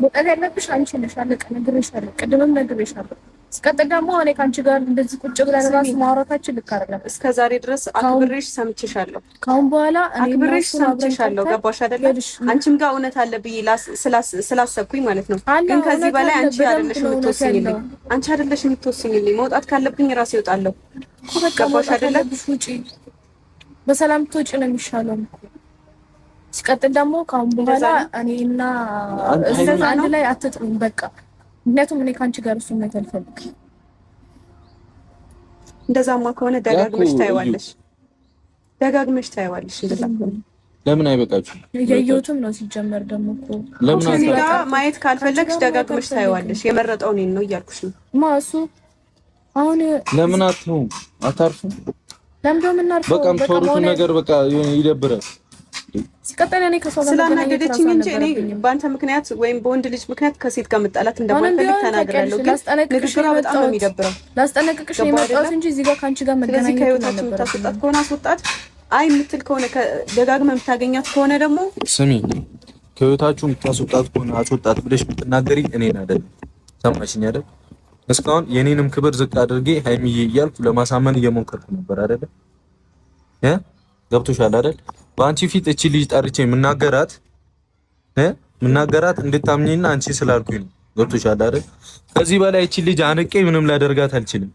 መውጣት ያለብሽ አንቺ ነሽ። አለቀ። ነግሬሻለሁ፣ ቅድምም ነግሬሻለሁ። ሲቀጥል ደግሞ እኔ ከአንቺ ጋር እንደዚህ ቁጭ ብለን እራሱ ማውራታችን ልክ አይደለም። እስከ ዛሬ ድረስ አክብሬሽ ሰምቼሻለሁ። ከአሁን በኋላ አክብሬሽ ሰምቼሻለሁ። ገባሽ አይደለ? አንቺም ጋር እውነት አለ ብዬ ስላሰብኩኝ ማለት ነው። ግን ከዚህ በላይ አንቺ አይደለሽ የምትወስኝልኝ፣ አንቺ አይደለሽ የምትወስኝልኝ። መውጣት ካለብኝ ራሴ እወጣለሁ። ገባሽ አይደለ? ውጪ፣ በሰላም ትወጪ ነው የሚሻለው። ሲቀጥል ደግሞ ከአሁን በኋላ እኔና እሱ አንድ ላይ አትጥሩም በቃ። ምክንያቱም እኔ ከአንቺ ጋር እሱ ማየት አልፈልግም። እንደዛማ ከሆነ ደጋግመሽ ታይዋለሽ፣ ደጋግመሽ ታይዋለሽ። እንደዛ ከሆነ ለምን አይበቃችሁ? እያየሁትም ነው ሲጀመር። ደግሞ እኮ ለምን እኔ ጋር ማየት ካልፈለግሽ ደጋግመሽ ታይዋለሽ። የመረጠው እኔን ነው እያልኩሽ ነው። ማ እሱ አሁን ለምን አትሆም አታርፉም? ለምን ደሞ የምናርፈው? በቃ የምታወሩትን ነገር በቃ ይደብራል። ሲቀጥል እኔ ከሰው ጋር ስላናደደችኝ እንጂ እኔ በአንተ ምክንያት ወይም በወንድ ልጅ ምክንያት ከሴት ጋር መጣላት እንደማልፈልግ ተናግራለሁ። ግን ንግግሯ በጣም ነው የሚደብረው። ላስጠነቅቅሽ ነው የመጣሁት እንጂ እዚህ ጋር ከአንቺ ጋር መገናኘት ስለዚህ ከህይወታችን የምታስወጣት ከሆነ አስወጣት። አይ የምትል ከሆነ ደጋግመህ የምታገኛት ከሆነ ደግሞ ስሚ፣ ከህይወታችሁ የምታስወጣት ከሆነ አስወጣት ብለሽ የምትናገሪ እኔን አይደለም። ሰማሽኝ አይደል? እስካሁን የኔንም ክብር ዝቅ አድርጌ ሀይሚዬ እያልኩ ለማሳመን እየሞከርኩ ነበር አይደለ? ገብቶሻል አይደል? በአንቺ ፊት እቺ ልጅ ጠርቼ ምናገራት እንድታምኚና አንቺ ስላልኩኝ ነው። ገብቶሻል አይደል? ከዚህ በላይ እቺ ልጅ አንቄ ምንም ላደርጋት አልችልም።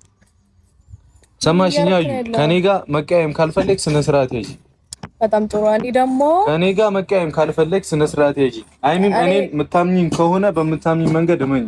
ሰማሽኝ? አዩ ከኔ ጋር መቀየም ካልፈለግ ስነ ስርዓት ያዢ። በጣም ጥሩ። እኔ ደግሞ ከኔ ጋር መቀየም ካልፈለግ ስነ ስርዓት ያዢ። አይሚም እኔን የምታምኚኝ ከሆነ በምታምኚኝ መንገድ እመኚ።